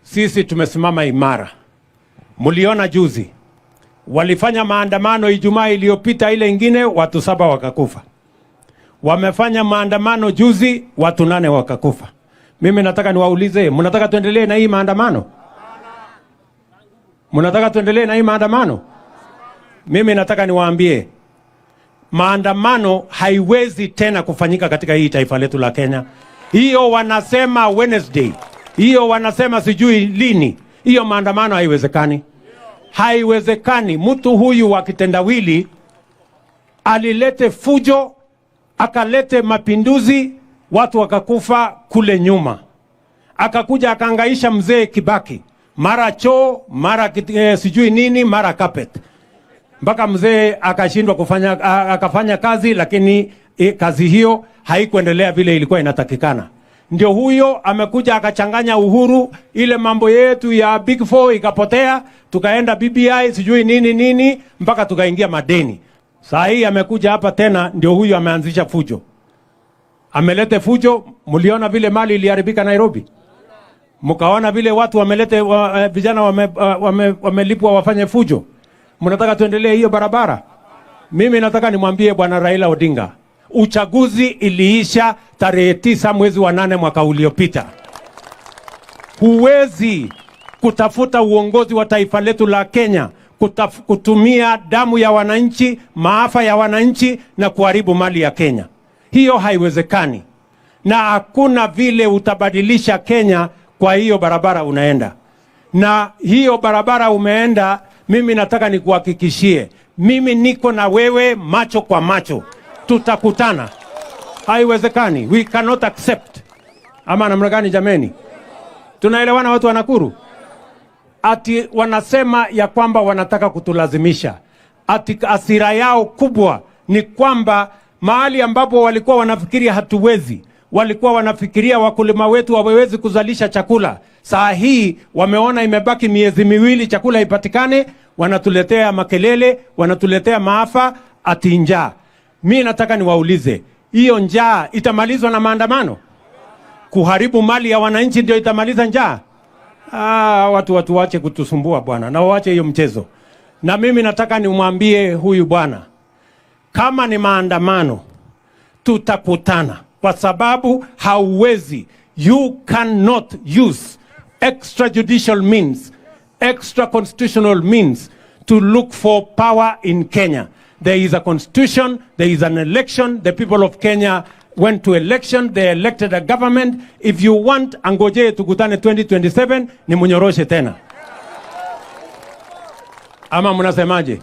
Sisi tumesimama imara. Mliona juzi walifanya maandamano Ijumaa iliyopita, ile ingine watu 7 wakakufa. Wamefanya maandamano juzi, watu 8 wakakufa. Mimi nataka niwaulize, mnataka tuendelee na hii maandamano? Mnataka tuendelee na hii maandamano? Mimi nataka niwaambie, maandamano haiwezi tena kufanyika katika hii taifa letu la Kenya. Hiyo wanasema Wednesday, hiyo wanasema sijui lini, hiyo maandamano haiwezekani. Haiwezekani. Mtu huyu wa kitendawili alilete fujo, akalete mapinduzi, watu wakakufa kule nyuma. Akakuja akaangaisha mzee Kibaki, mara choo, mara sijui nini, mara carpet, mpaka mzee akashindwa kufanya, akafanya kazi, lakini kazi hiyo haikuendelea vile ilikuwa inatakikana. Ndio huyo amekuja akachanganya Uhuru, ile mambo yetu ya Big Four ikapotea, tukaenda BBI sijui nini nini, mpaka tukaingia madeni. Saa hii amekuja hapa tena, ndio huyo ameanzisha fujo, amelete fujo. Mliona vile mali iliharibika Nairobi, mkaona vile watu wamelete vijana wamelipwa wafanye fujo. Mnataka tuendelee hiyo barabara? Mimi nataka nimwambie bwana Raila Odinga, uchaguzi iliisha tarehe 9 mwezi wa 8 mwaka uliopita. Huwezi kutafuta uongozi wa taifa letu la Kenya kutumia damu ya wananchi, maafa ya wananchi na kuharibu mali ya Kenya. Hiyo haiwezekani, na hakuna vile utabadilisha Kenya kwa hiyo barabara unaenda. Na hiyo barabara umeenda, mimi nataka nikuhakikishie, mimi niko na wewe macho kwa macho, tutakutana. Haiwezekani, we cannot accept. Ama namna gani jameni? Tunaelewana watu wa Nakuru? Ati wanasema ya kwamba wanataka kutulazimisha. Ati hasira yao kubwa ni kwamba mahali ambapo walikuwa wanafikiria hatuwezi, walikuwa wanafikiria wakulima wetu hawawezi kuzalisha chakula. Saa hii wameona imebaki miezi 2 chakula ipatikane, wanatuletea makelele, wanatuletea maafa, ati njaa. Mi nataka niwaulize, hiyo njaa itamalizwa na maandamano? Kuharibu mali ya wananchi ndio itamaliza njaa? Watu wache kutusumbua bwana, na waache hiyo mchezo. Na mimi nataka nimwambie huyu bwana, kama ni maandamano tutakutana, kwa sababu hauwezi, you cannot use extrajudicial means, extra constitutional means to look for power in Kenya. There is a constitution, there is an election, the people of Kenya went to election, they elected a government. If you want, angoje tukutane 2027 ni munyoroshe tena. Ama mnasemaje?